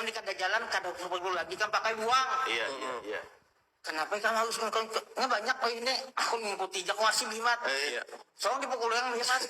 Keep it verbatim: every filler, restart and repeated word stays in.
Ini kada jalan, kada perlu lagi kan pakai buang. Iya, iya, iya. Kenapa kamu harus ngelakuin ke- nggak banyak kok ini. Aku ngikuti aja aku masih limat. Iya. Soalnya dipukul yang limat.